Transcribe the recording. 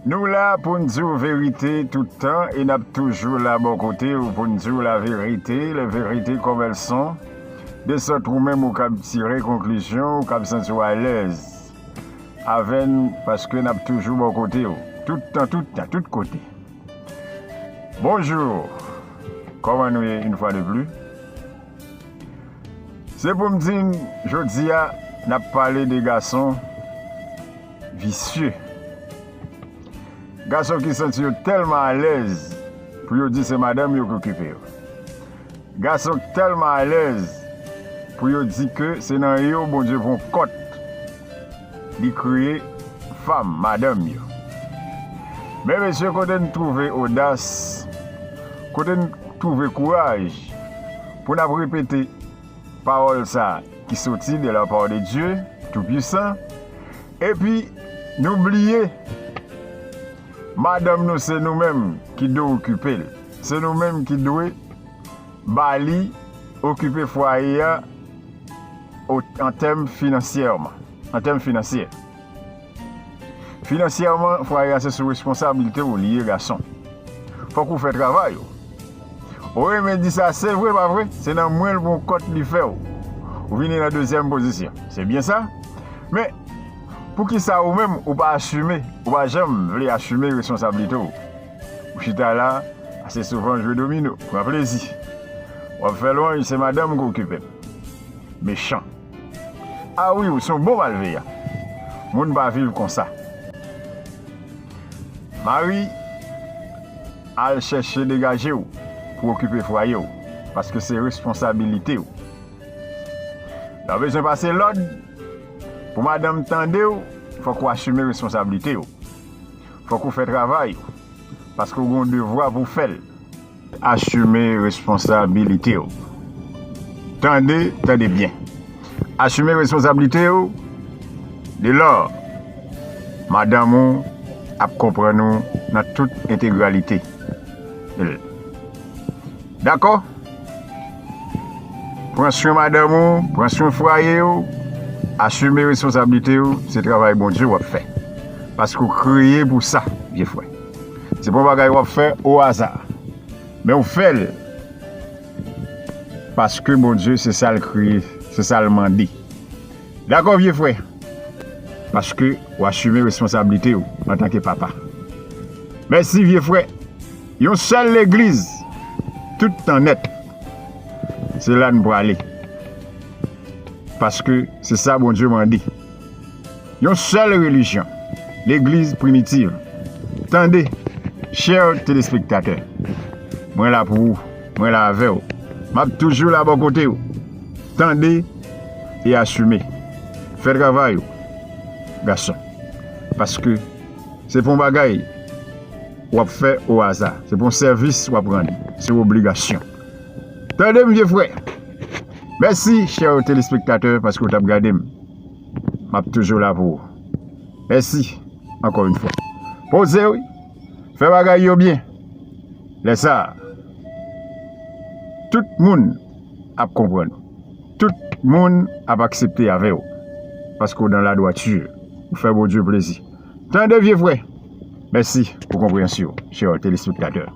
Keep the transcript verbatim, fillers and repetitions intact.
Nou la pou n di w verite tout tan e n ap toujou la bò kote w pou n di w la verite, les vérités comme elles sont, de sòt ou menm ou kab tire konklizyon, ou kab santi w alèz avè n, paske n ap toujou bò kote w, tout tan, tout tan, tout kote. Bonjou, kòman nou ye, une fois de plus? Se pou m di n, jodi a, n ap pale de gason visye. Gason ki santi yo tèlman alèz pou yo di se madanm yo ki okipe yo. Gason tèlman alèz pou yo di ke se nan yo Bondye pran kòt, li kreye fanm, madanm yo. Men mesye, kote n twouve odas, kote n twouve kouraj pou n ap repete pawòl sa ki soti de la part de Dieu Tout-Puissant, epi nou bliye madanm nou, se nou menm ki dwe okipe l. Se nou menm ki dwe ba li, okipe fwaye a o- an tèm finansyèman, an tèm finansyè. Finansyèman, fwaye a se sou responsablite w li ye, gason. Fòk ou fè travay ou. Ou renmen di sa, se vre, pa vre? Se nan mwen l pran kòt li fè w. Ou vini nan dezyèm pozisyon. Se byen sa? Men, poukisa ou menm ou pa asime, ou pa janm vle asime responsablite w? Ou chita la, ase souvan jwe domino, pran plezi. W ap fè lwanj, se madanm ki okipe m. Mechan. A wi, ou se yon bon malveyan. Moun pa viv konsa. Mari, al chèche degaje w pou okipe fwaye w, paske se responsabilite w. Lè w bezwen pase lòd pou madanm tande w, fòk ou asime responsablite w. Fòk ou fè travay ou, paske w gen yon devwa pou w fè l. Asime responsabilite w. Tande, tande byen. Asime responsablite w, de lò madanm ou ap konprann ou nan tout entegralite l. Dakò? Pran swen madanm ou, pran swen fwaye w, asime responsablite w, se travay Bondye w ap fè. Paske w kreye pou sa, vye frè. Se pa yon bagay w ap fè o aza. Men w fè l paske Bondye se sa l kreye, se sa l mande. Dakò, vye frè? Paske w asime responsablite w antanke papa. Mèsi, vye frè. Yon sèl legliz, tout tan nèt. Se la n prale. Paske se sa Bondye mande. Yon sèl relijyon, legliz primitiv. Tande, chè telespektatè, mwen la pou ou, mwen la avè w. M ap toujou la bò kote w. Tande e asime. Fè travay ou, gason. Paske se pa yon bagay w ap fè o aza. Se pa yon sèvis w ap rann. Se yon obligasyon. Tande m, vye frè. Mèsi, chè telespektatè, paske w t ap gade m. M ap toujou la pou ou. Mèsi, ankò yon fwa. Poze w, fè bagay yo byen. Lè sa a, tout moun ap konprann ou. Tout moun ap aksepte avè w. Paske w nan ladwati. Ou fè Bondye plezi. Tande, vye frè. Mèsi pou konpreyansyon, chè telespektatè.